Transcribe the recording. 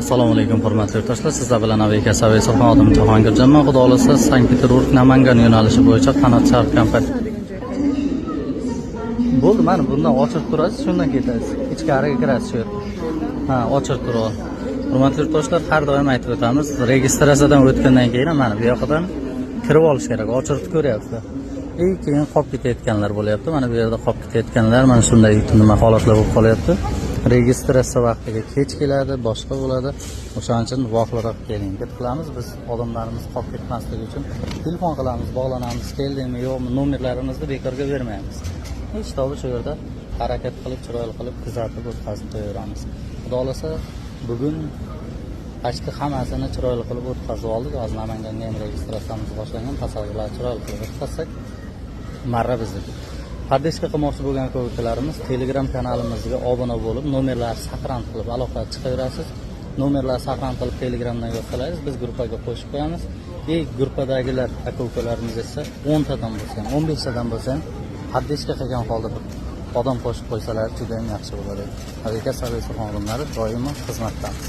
Assalomu alaykum, hurmatli yurtdoshlar. Sizlar bilan aviakassa Aviasoxon Jahongir Jamoa. Xudo xohlasa, Sankt-Peterburg Namangan yo'nalishi bo'yicha Qanot Sharq kompaniya. Bo'ldi, mana bundan ochib turasiz, shundan ketasiz. Ichkariga kirasiz shu yerda. Ha, ochib turib. Hurmatli yurtdoshlar, har doim aytib o'tamiz, registratsiyadan o'tgandan keyin mana bu yoqdan kirib olish kerak. Ochib ko'ryapsizlar. И keyin qolib ketayotganlar bo'lyapti. Mana bu yerda qolib ketayotganlar, mana shunday nima holatlar bo'lib qolyapti. Registratsiya vaqtiga kech keladi, boshqa bo'ladi. O'shaning uchun vaqtliroq keling deb qilamiz. Biz odamlarimiz qolib ketmasligi uchun telefon qilamiz, bog'lanamiz, keldingmi, yo'qmi, nomerlarimizni bekorga bermaymiz. Hech tobi shu yerda harakat qilib, chiroyli qilib kuzatib o'tkazib qo'yaveramiz. Xudo xohlasa, bugun почти hammasini chiroyli qilib o'tkazib oldik. Hozir Namanganga ham registratsiyamiz boshlangan. Tasavvurlar chiroyli qilib o'tkazsak, marra bizniki. Поддержка qilmoqchi bo'lgan aka-ukalarimiz Telegram kanalimizga obuna bo'lib, nomerlar saqlanib qilib aloqa chiqaverasiz. Nomerlar saqlanib qilib Telegramdan yozsalaringiz, biz gruppaga qo'shib qo'yamiz. И gruppadagilar aka-ukalarimiz esa 10 tadan bo'lsa ham, 15 tadan bo'lsa ham поддержка qilgan holda bir odam qo'shib qo'ysalar juda ham yaxshi bo'ladi. Aviakassa xodimlari doimo xizmatdamiz.